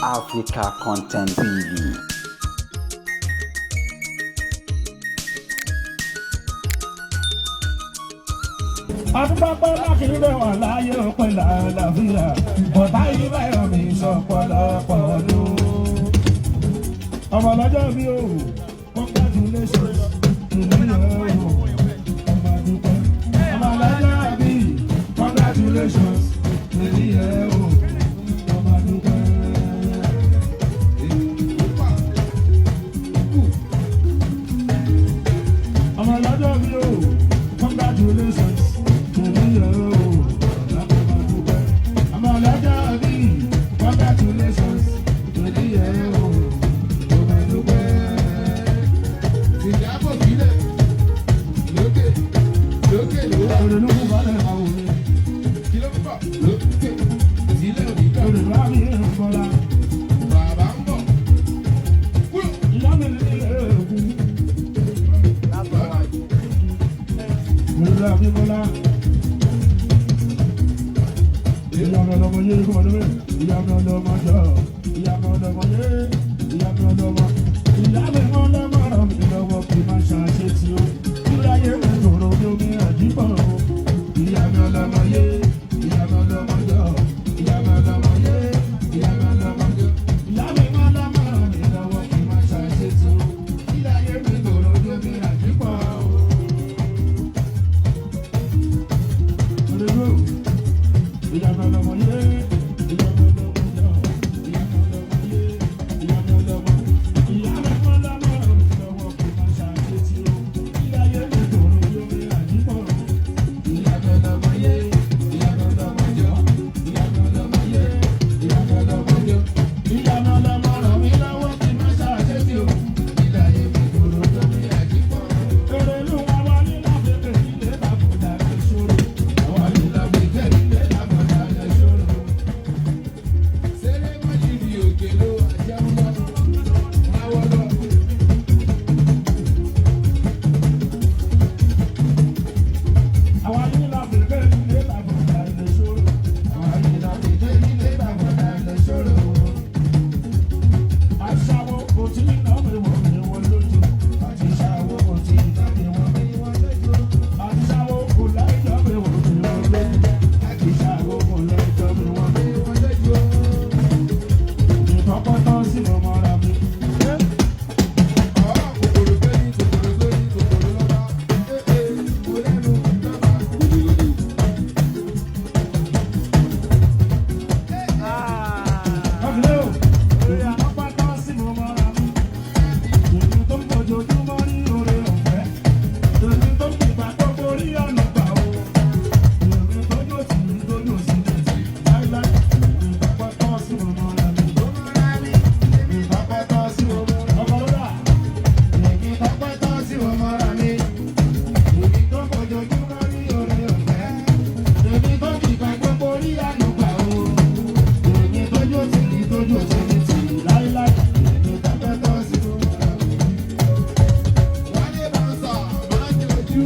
Africa Content TV. Adúgbàpẹ́ láti ilé wà láyé òpin làlàáfíà. Ọ̀tá ìbáyọ̀ mi sọ̀pọ̀lọpọ̀ ọdún. Ọmọ ọlọ́jọ́ mi ò congratulations to me o. Ọmọ àdúpẹ́. Ọmọ ọlọ́jọ́ mi congratulations to me o. Ọmọ àdúpẹ́. Ọmọ ọlọ́jọ́ mi ò congratulations to me o. Ọmọ àdúpẹ́. Ọmọ ọlọ́jọ́ mi congratulations to me o. Ọmọ àdúpẹ́. Ìjábọ̀ sílẹ̀ lókè lókè ló wà. Òrèlú kún balẹ̀ àwọn òwe. Kí ló ń bọ̀ lókè sílẹ̀ òní kan. Òrèlú àmì ìrìnbọ̀lá. Bàbá ń bọ̀ kúrò. Ìyá mi ní ilé òkú. Bàbá Òrèlú àmì ìbọ̀lá. Ìyá mi ọlọ́mọ yé kó ọdún mẹ́rin. Ìyá mi ọlọ́mọ jọ. Ìyá mi ọlọ́mọ yé. Ìyá mi ọlọ́mọ. Ìyá mi ọlọ́mọ ràn mí lọ́wọ́ kí n má ṣàṣe tí ó. Ìyá mi tòrò bí omi àdìpọ̀ o. Ìyá mi ọlọ́mọ yé. Ìyá mi ọlọ́mọ jọ. Ìyá mi ọlọ́mọ yé. Ìyá mi ọlọ́mọ jọ. Ìyá mi ọlọ́mọ ràn mí lọ́wọ́ kí n má ṣàṣe tí ó. Ìyá mi tòrò bí omi àdìpọ̀ o. Òrèlú. Ìyá mi ọlọ́mọ yé. Ìyá mi ọlọ́mọ jọ. Ìyá mi ọlọ́mọ yé. Ìyá mi ọlọ́mọ. Ìyá mi ọlọ́mọ ràn mí lọ́wọ́ kí n má ṣàṣe tí ó. Ìyá mi tòrò bí omi àdìpọ̀ o. Ìyá mi ọlọ́mọ yé. Ìyá mi ọlọ́mọ jọ. Ìyá mi ọlọ́mọ yé. Ìyá mi ọlọ́mọ jọ. Ìyá mi ọlọ́mọ ràn mí lọ́wọ́ kí n má ṣàṣe tí ó. Ilé ayé mi kúrò lórí àjípọ̀. Òrèlú àwa ní láfíìkì ilé bàbá ìṣòro. Àwa ní lábẹ́ ilé làbọ̀dá lẹ́sọ̀rọ̀. Sẹ́lẹ̀ má yí di òkè ló àjẹun lọ. Máwọ́ lọ. Àwa ní láfíìkì ilé bàbá ìṣòro. Àwa ní lábẹ́ ilé làbọ̀dá lẹ́sọ̀rọ̀. Aṣáwo kò tí ì náà mi wọ̀ mí wọ́n lójú. Àṣàwò kò tí ì náà mi wọ̀ mí wọ́n lójú. Àṣàwò kò láìjọ́ mi wọ̀ mí wọ́n lójú. Àṣàwò kò láìjọ́ mi wọ̀ mí wọ́n lójú. Ìkọ́kọ́ tán sí mo mọ́ra mi. Ọ̀gbìn o, ìkọ́kọ́ tán sí mo mọ́ra mi. Èmi tó ń fojoojúmọ́ rí oore ọ̀fẹ́. Èmi tó ń fìgbà gbogbo rí ọ̀nà gbà o. Èmi tó yóò sì ní tó yóò sì ní ti láíláí. Èmi tọ́pẹ́ tọ́ sí mo mọ́ra mi. Èmi tọ́pẹ́ tọ́ sí mo mọ́ra mi. Ọkọ̀ ló dà. Èmi tọ́pẹ́ tọ́ sí mo mọ́ra mi. Èmi tó fojoojúmọ́ rí oore ọ̀fẹ́. Èmi tó fìgbà gbogbo rí àánú gbà o. Èmi tó yóò sì ní tó yóò sì ní ti Láíláí. Èmi tọ́pẹ́ tọ́ sí mo mọ́ra mi. Wálé bá ń sọ, máa ń jẹ ojú.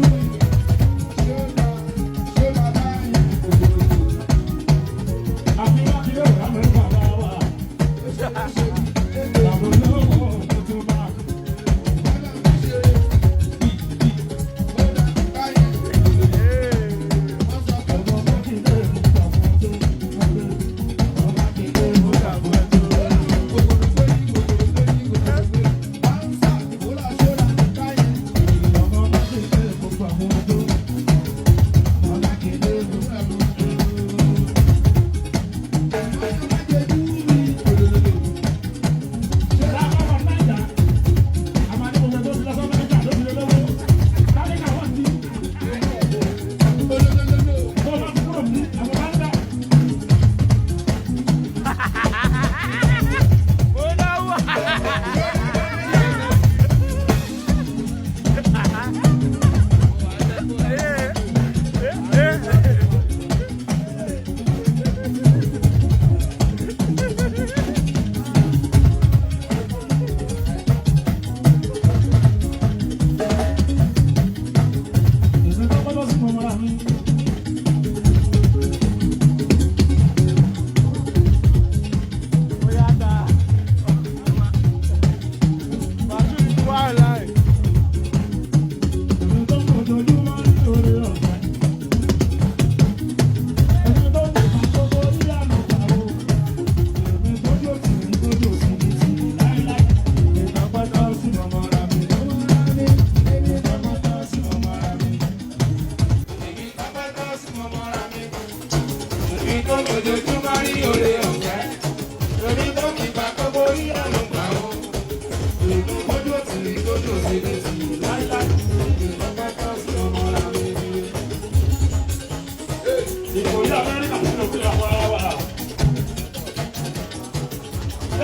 Ṣé ó lọ? Ṣé ó lọ báyìí? Ògbòrògbò. Àfi láti lè rà mí bàbá wa. Bàbá olówó tó tún bá. Ọmọ Mákindé mú bàbá tó. Ọmọ Mákindé mú bàbá tó. Ọmọ Mákindé mú bàbá tó. Ọmọ Mákindé mú bàbá tó.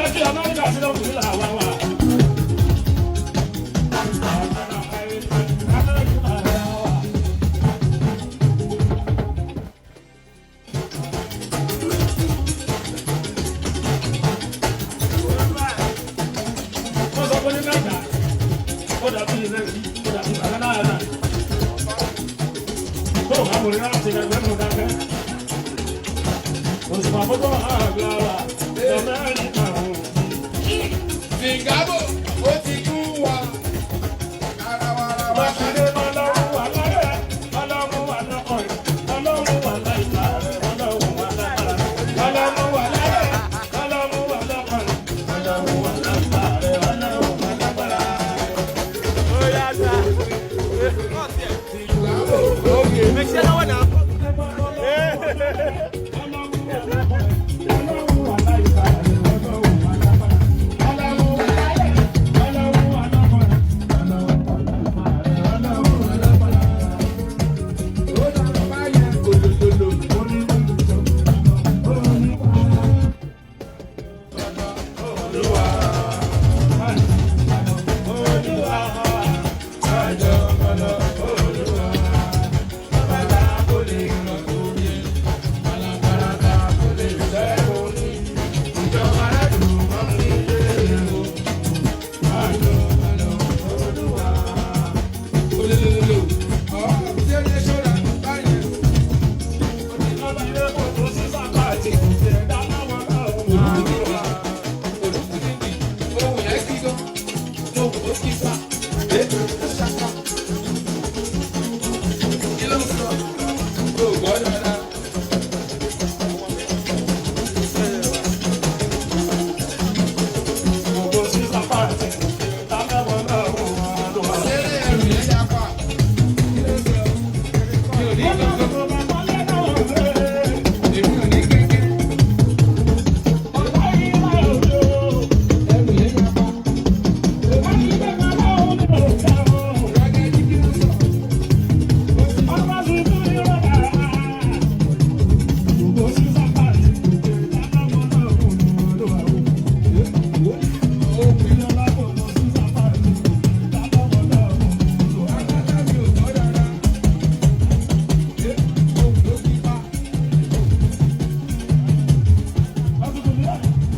Lẹ́kí Amẹ́ríkà sí lọ́kùnrin là wá wà. Amẹ́ríkà là wá wà. Wọ́n sọ pé ní mẹ́ta, ó dàbí ilé yìí, ó dàbí bàbá náà náà. Tó o bá wòlé láti ẹgbẹ́ mú dákẹ́. Òṣùpá fọ́tò àgbà wà lọ́mẹ́rin kan ò. Zingabo.